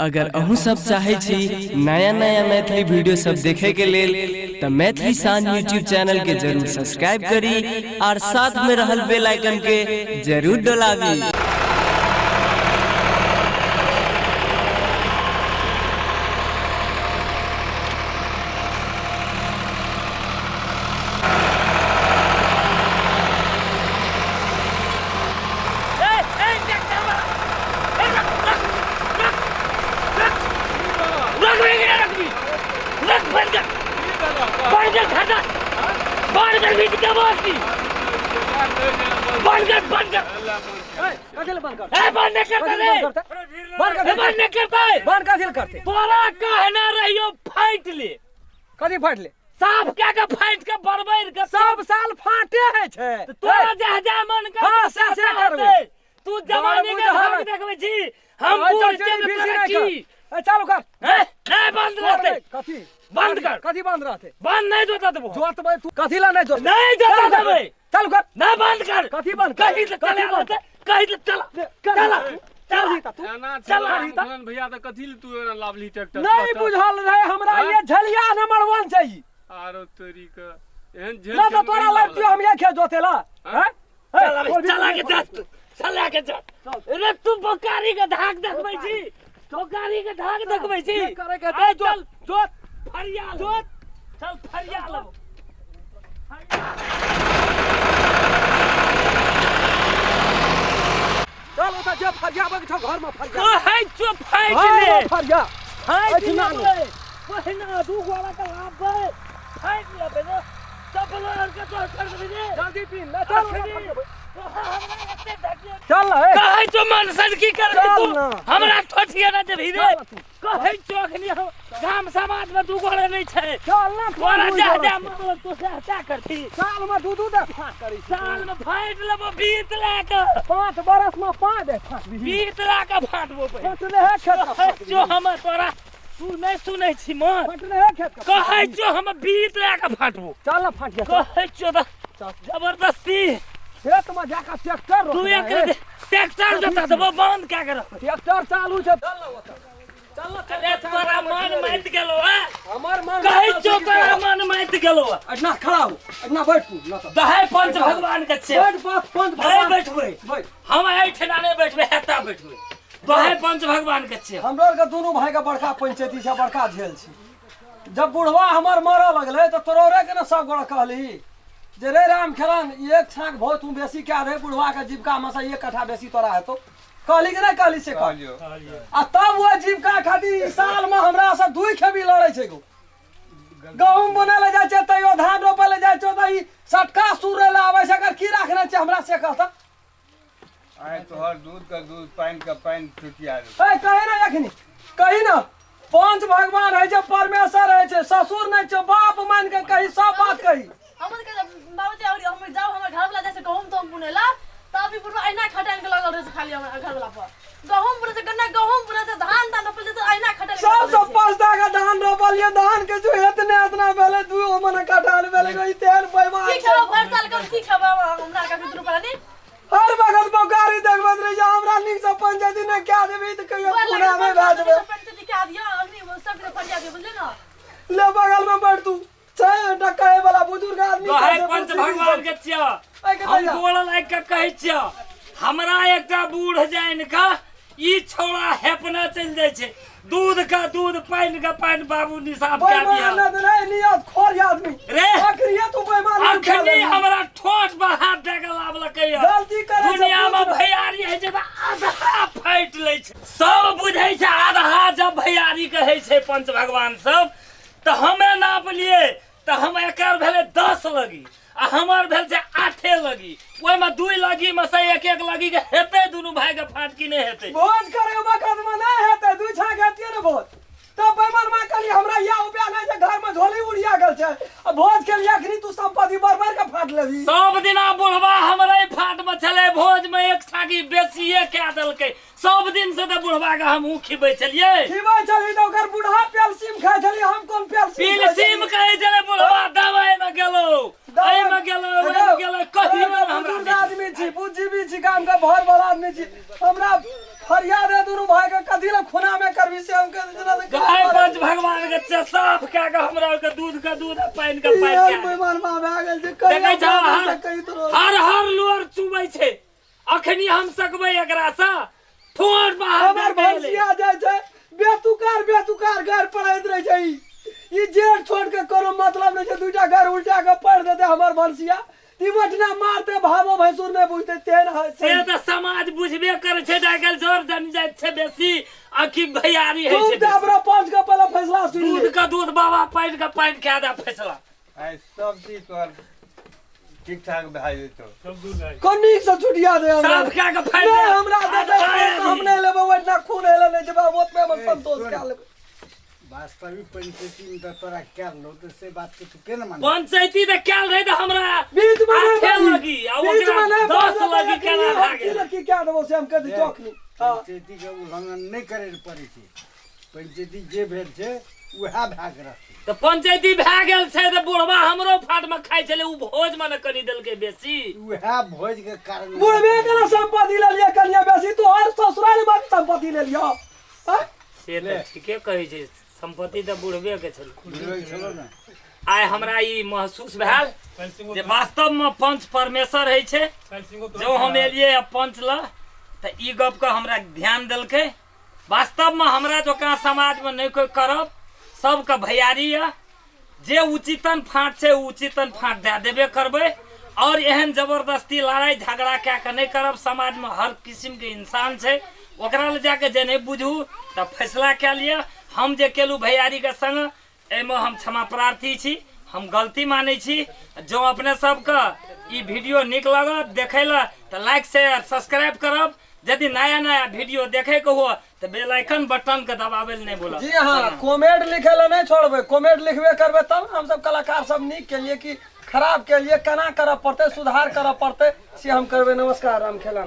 अगर अहूँ सब चाहै छी नया नया मैथिली वीडियो सब देखे के लेल तऽ मैथिली शान यूट्यूब चैनल के जरूर सब्सक्राइब करी और साथ में रहल बेल आइकन के जरूर डोलाबी। तोरा कहना रहियो फाइट ले। कथी फाटि ले? साफ कए के फाटि के बरबरि के सब साल फाटे है छै। तोरा जे हजार मन कर। हाँ, से करबै। तू जवानी के बुझल। भाग देखबै छी हम बूढ़ चल, छियै तऽ बेसी तोरा नहि की कर। ए, चालू कर। हैं? नहि बंद रहतै। कथी बंद कर। कथी बंद रहतै? बंद नहि जोता देबो। जोतबै तू कथी ला नहि जोतबै? नहि जोता देबै। चालू कर। नहि बंद कर। कथी बंद कर? कही तऽ कथी चला बंद? रहतै, कही तऽ चला चला चल ही तू। एना चल, चल भैया तऽ कथी ले तू एना लाबली ट्रैक्टर? नहीं बुझल रहे हमरा। हाँ? ये झलिया नंबर 1 चाहिए। आरो तोरी के एहन झेल ना तो तोरा लगतियो हम ये खेत जोतेला। हैं? चला बे, चला के जा तू, चला के जा। अरे तू बोकारी के धाक देखबै छी, बोकारी के धाक देखबै छी। जे करे के आइ जोत, चल जोत। फरिया जोत, चल फरिया लेबो। चल ओतऽ जे फरियाबै के छौ घर में फरिया। कहै छौ फाटि घर ले। में फरिया। फाटि एहिठिना लेबै पहिना दू गोरा के लाबबै, फाटि लेबै ने चप्पल आर के तोहर कर देबै रे। जल्दी पीन ले चल ओतऽ अखनी। फरियाबै। तोहरा हमरा एते धकिया चल ना, ए। कहै छौ मन सनकी करबै चल तू ना। हमरा ठोठिया ना देबही रे। चल ना तू। कहै छौ अखनी हम गाम समाज में दू गोरे नहीं छै। चल ना तू। तोरा दू जा गोरा जा छै। मतलब तू सएह सएह करती। साल में दू दू दे फाँक करै छी। साल में फाटि लेबो 20 लाख। 5 बरस में 5 दे फाँक दीही। 20 लाख फाटबो पहिले। फटले है खेत का कहै फाँक छौ दीही। हम तोरा तू नहीं सुनै छी मन। फटले है खेत का फाँक कहै दीही। छौ हम 20 लाख फाटबो। चल ना फाट जा। कहै छौ तऽ चल। जबरदस्ती खेत में जाकर ट्रैक्टर तू रोकना एक है। ट्रैक्टर जोता देबो बंद कए के रखबै। ट्रैक्टर चालू छै। चल ना ओतऽ। चल ना। अरे तोरा मन माति गेलो है। हमर मन कहै मानल छौ छै कि तोरा तोरा। मन माति गेलो है। एहिना खड़ा हो, एहिना बैठ तू ना तऽ। दहै पंच भगवान के छियै। बैठ बाप पंच नहीं भगवान। बैठबै। बैठ। हम एहिठिना नहि बैठबै, हेता बैठबै। दहै पंच भगवान के छियै। हमरो आरके दुनू भाई के बड़का पंचायती छै, बड़का झेल छै। जब बुढ़वा हमर मरऽ लगलै तऽ तोरे के ने सब गोरा कहलही जे रे राम खेलन एक छाक भो तू बेसी कए दे बुढ़वा के जीविका में से 1 कट्ठा बेसी तोरा हेतौ। कहली कि नहि कहली से कह। कहलियौ। आ तब वो जीविका खातिर ई साल में हमरा से 2 खेबी लड़ै छै गो। गहूम बुनै लए जाइ छै तैयो धान रोपै लए जाइ छै तऽ ई सटका सुरै लए आबै छै। एकर की राखने छै हमरा से कहता। आइ तोहर दूध के दूध पानि के पानि छुटिया देतौ। ए कही ना अखनी कही ना पंच भगवान है छै, परमेश्वर है छै, ससुर नहीं छै, बाप मान के कही सब बात कही। हमर के बाबूजी और हम जाओ हमर घर वाला जैसे गहूम तो बुनेला तब भी बुढ़वा अहिना खटाल के लगल रहे छै खाली हमर घर वाला पर। गहूम बुने छै, गन्ना गहूम बुने छै, धान तान रोपल छै तऽ अहिना खटाल के सब लगल सब रहै छै। 5 टाका धान रोपलिए, धान के जो एतने एतना भेलै 2 मने कटाल भेलै ई तेहन बेईमान की छै। खेबै भरि साल के की खेबै हमरा के दुनू प्राणी? हर वक्त बोकारी देखबैत रहै छै। हमरा नीक से पंचायती नहि कए देबही तऽ कहियो गोर खुना लागै नहि छै, भए जेबै। पंचायती कए दियौ, अखनी सबके फरिया दियौ, बुझलियै ने? ले बगल में बैठ तू। छै एकटा कहै वाला बुजुर्ग आदमी कहै छै, पंच बुजुर्ग भगवान सब। के छियै। ऐ के हम दैया। गोड़ लागि के कहै छियै हमरा एकटा बूढ़ जानि कऽ ई छौड़ा हेपना चलि जाइ छै। दूध का दूध पानि का पानि बाबू निसाफ कए बेईमान दिया। नहि तऽ नियत खोर आदमी। रे। अखनिये तू बेईमान अखनी निकाल लेलही। हमरा ठोस पर हाथ दए के लाबलकै यऽ। गलती करै छै, दुनिया में पूछ ना। भैयारी होइ छै तऽ आधा फाटि लै छै। सब बुझै छै आधा जब भैयारी कहै छै पंच भगवान सब तऽ हमे नापलियै तऽ हम एकर भेलै 10 लगी आ हमर भेल छै 8 लगी। ओहिमे 2 लगी में से 1 1 लगी के हेतै दुनू भाई के फाट की नहि हेतै? भोज करे वक्त में नहीं हेतै, 2 छाक हेतियै ने भोज। तब बेईमान मां कहली हमरा या उपाय नहीं छै, घर में झोली उड़िया गेल छै आ भोज के लिए अखनी तू संपत्ति बरबर के फाट लेबही। सब दिना बुढ़वा हमरे फाट में छलै, भोज में 1 छाकी बेसिए कए देलकै। सब दिन से तऽ बुढ़वा के हमहूँ खिबै छलियै। खिबै छली तऽ ओकर बुढ़ा पेलसीम खाइ छली, हम कोन पेलसीम खाइ पेलसीम छली? कहै छलै बुढ़वा दवाई में गेलौ, एहि में गेलौ, ओहि में गेलौ, कहियो देखो, हमरा बुजुर्ग नहि। आदमी छी, बुद्धिजीवी छी, गाम के भर वाला आदमी छी। हमरा फरियाद है दुनू भाई के कथी लए खुना में करबी से कए के हमरा के दूध के दूध आ पानि के पानि यार कए देलक। बेईमानमा भए गेल छै देखै कहिया छह हमरा हर कहि तोरो हर हर लोर चुबै छै अखनी हम सकबै एकरा से ठोर बाहर हमर दए के एलै। भैंसिया जाइ छै बेतुकार बेतुकार गारि पढ़ैत रहै छै ई। ई जेठ छोट के कोनो मतलब नहि छै दूटा गारि उल्टा के पढ़ि देतै हमर भैंसिया तिमठना मारते भावो भैंसुर नहि बुझतै तेहन होइ से छै तऽ समाज बुझबे करै छै आइ काल्हि जर जन जाइत छै बेसी आ कि भैयारी होइ तुम छै तऽ बेसी। हमरा पंच के पहिले फैसला सुनि ले दूध के दूध बाबा पानि के पानि कए दे फैसला आइ सब चीज तोहर ठीक ठाक भए जेतौ कोन नीक से छुटिया दे हमरा साफ कए के फाड़ि नहि दे। हमरा दे दे आधा तऽ हम नहि लेबै ओहिठिना खून हेले नहि जेबै हम ओतबे मे संतोष कए लेबै वास्तविक पंचायती में तऽ तोरा कयल रहौ तऽ से बात के तू केना मानबही? पंचायती तऽ कयल रहै तऽ हमरा बीच मे नहि आठे बाजी। लगी आ बीच ओकरा मे नहि 10 बाजी, लगी केना हम भए की गेल लकी कए देबौ से हम कहि दै चौक हँ पंचायती के उल्लंघन नहि करे लए पड़ै छै पंचायती जे भेल छै उएह भए के रहतै तऽ पंचायती भए गेल छै तऽ बुढ़वा हमरो फाट मे खाइ छलै ओ भोज मे ने कनि देलकै बेसी उएह भोज के कारण बुढ़बे के ना संपत्ति ले लिया कनिया बेसी तो हर ससुराल में संपत्ति ले लिया हाँ? से तऽ ठीके कहै छै संपत्ति तऽ बुढ़बे के छलै बुझल छलो ने आइ हमरा ई महसूस भेल जे वास्तवमे पंच परमेश्वर होइ छै जँ हम एलियै आ पंच लऽ तऽ ई गपके हमरा ध्यान देलकै वास्तवमे हमरा जकाँ समाजमे नहि कोइ करब सबके भैयारी यऽ जे उचितन फाँट छै ओ उचितन फाँट दए देबे करबै आओर एहन जबरदस्ती लड़ाइ झगड़ा कए कऽ नहि करब समाजमे हर किसिमके इंसान छै ओकरा लए जाके जे नहि बुझू तऽ फैसला कए लिअ हम जे केलहुँ भैयारीके संग एहिमे हम क्षमा प्रार्थी छी हम गलती मानै छी जँ अपने सबके ई वीडियो नीक लागत देखै लए तऽ लाइक शेयर सब्सक्राइब करब यदि नया नया वीडियो देखैके हो तऽ बेल आइकन बटनके दबाबै लए नहि भूलब जी हाँ कॉमेड लिखे ला नहीं छोड़बे कॉमेड लिखबे करबे तब हम सब कलाकार सब नीक के लिए कि खराब के लिए केना करऽ पड़तै सुधार करऽ पड़तै से हम करबै नमस्कार राम खेला।